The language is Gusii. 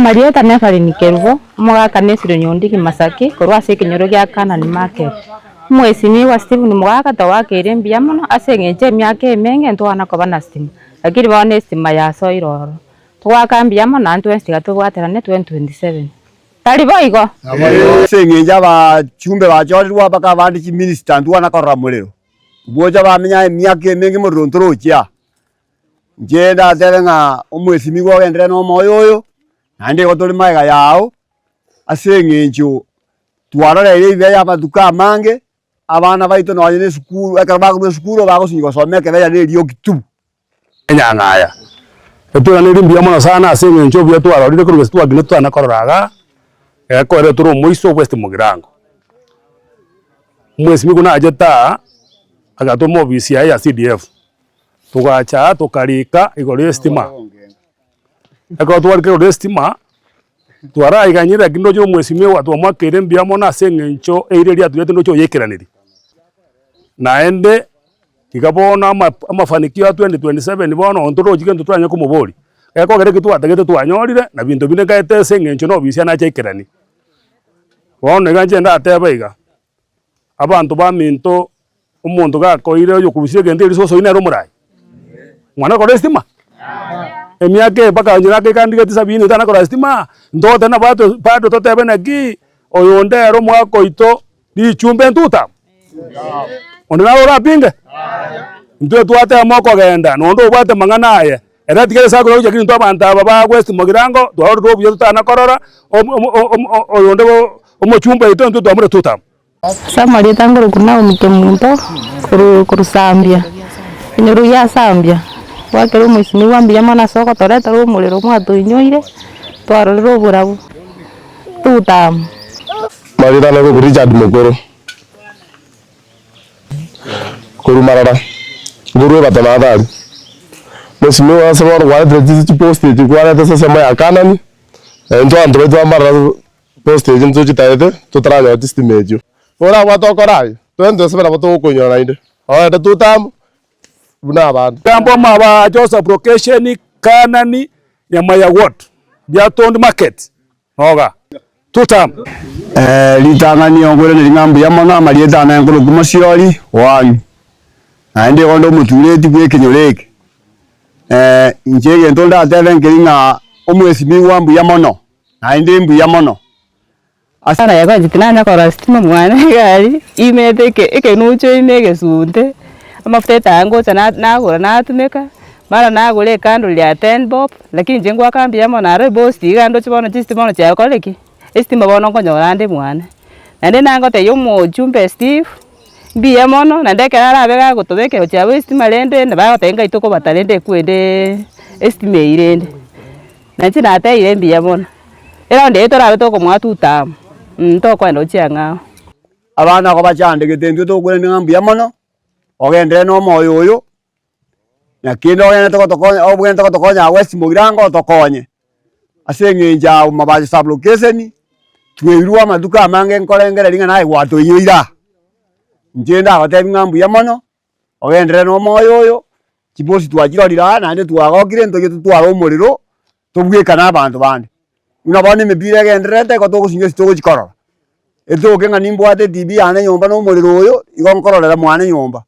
amarieta n'Evelyn Kerubo, omogaka n'Esiro Nyondigi Masaki, korwa ase ekenyoro gia Canaan Market. Omwesimigwa Stephen Mogaka togoakeire mbuya mono ase eng'encho emiaka emenge ntwana koba na stima, lakini bono estima yasoire ororo. Togoaka mbuya mono naende twensi tiga tobwaterane 2027. Tari boigo? Ase eng'encho abachumbe bachorirwe mpaka abande chiminista ntwana korora morero, gocha bamenya emiaka emenge morero ntorochia aa. Inche ndatebe ng'a omwesimigwa ogenderere na omoyo oyo, naende igo tore magega yao, ase eng'encho twaroreire ebibe y'amatuko amange, abana baito nonye na esukuru, ekero bakorwa esukuru bagosinywa gosoma ekebeya na erioki tu. Enyang'aya. Etoiranerie mbuya mono sana ase eng'encho obuya twarorire korwa gose twakina totana korora igaa, egekorera tore omoiso obwesete mogirango. Omwesimigwa nachete aa, agatoma ofisi yaye ya CDF, togacha aa tokarika igoro ya estima. Ekero twarikire igoro ya estima, twaraiganyire lakini ndoche omwesimigwa twamoakeire mbuya mono ase eng'encho eira eria atuete ndoche oyeikeraneria. Naende. Iga bono ama amafanikio a 2027 bono ntorochi gento toranye komoboria, gekogera eki twatagete twanyorire, na binto binde nkaete ase eng'encho na obisia nache aikeranie. Bono iga inche ndatebe iga, abanto baminto omonto gakoire oyokorusia egento erisoso oyio nere omorai? Mwana okora estima? Emiaka eye mpaka onye nakaika ndigeti sabini tana kora estima, ntogoteba nabwate bado totebe naki, oyonde ere omwaka oito. Richumbe ntuta? Onde naro orapinge? Intwe twatema okogenda, na onde obwate amang'ana aye, ere atigere ase akorora gochia intwe abanto aba ba West Mogirango, twarorire obuya totana korora, oyonde omochumba oito intwe twamure tuta. Ase amarieta ngorokwa Naomi Kemunto, korwa korwa Sambia, enyoro ya Sambia, gwakera omoisinigwa mbuya mono ase ogotoretera omorero mwatoinyoire, twarorire oborabu, tutamu. Marieta noro Richard Mokoro, korwa Marara, nkorwa Ebato Mathari. Mheshimiwa ase bono kwaretire chisi chipost echi kwareta ase ensemo ya Kanani, na intwe abanto baito ba Marara post echi ntochitaete totaranyora chistima echio. Orabwate okore aye, twende twesebe nabo togokoinyora naende, ogende two term buna abande. Gambo maba Joseph location Kanani Nyamaya ward Biatondo market. Noga. Tutam. Ritang'ani onkoiranerie ng'a mbuya mono amarieta ane nkorokwa Mosiori one, naende igo onde omotureti bw'ekenyoro eke. Inche egento ndatebe nkeri ng'a omwesimigwa mbuya mono, naende mbuya mono ase. Naye kwanza tinanya korora sitima mwane egari, imete eke ekenucho ime egesunte, amafuta etaya ngocha na nagora natumeka, mara nagora ecandle ya ten bob, lakini inche ngoaka mbuya mono aro ebosti iga ndoche bono chistima bono chiakorire ki? Estima bono nkonyora ande mwane. Naende nangotebia omochumbe Steve, mbuya mono naende ekero arabe gagotobekera gochia abwo estima rende nabagotebia ngai tokobata rende ekwende estima eywo rende. Na inche natebiire mbuya mono, eraundi eye torabe tokomoa two term, ntokoenda gochia ang'e. Abana aba bachandegete intwe tokwerania ng'a mbuya mono, ogenderere na omoyo oyo, na kende ogenderete gotokonya obwenerete gotokonya agwo esimo girango otokonye, ase eng'encho abwo mabacho sub location, tweirwe amatuko amange nkorengereria ng'a naye gwatoinyoire aa. Inche ndagotebi ng'a mbuya mono, ogenderere na omoyo oyo, chibosi twachirorire aa naende twagokire ntoche totware omorero, tobwekane abanto bande. Buna bono emepira egendererete igo togosinywa ase togochi korora, etoke ng'a nimbwate etibi yane nyomba na omorero oyo, igo nkororera mwane nyomba.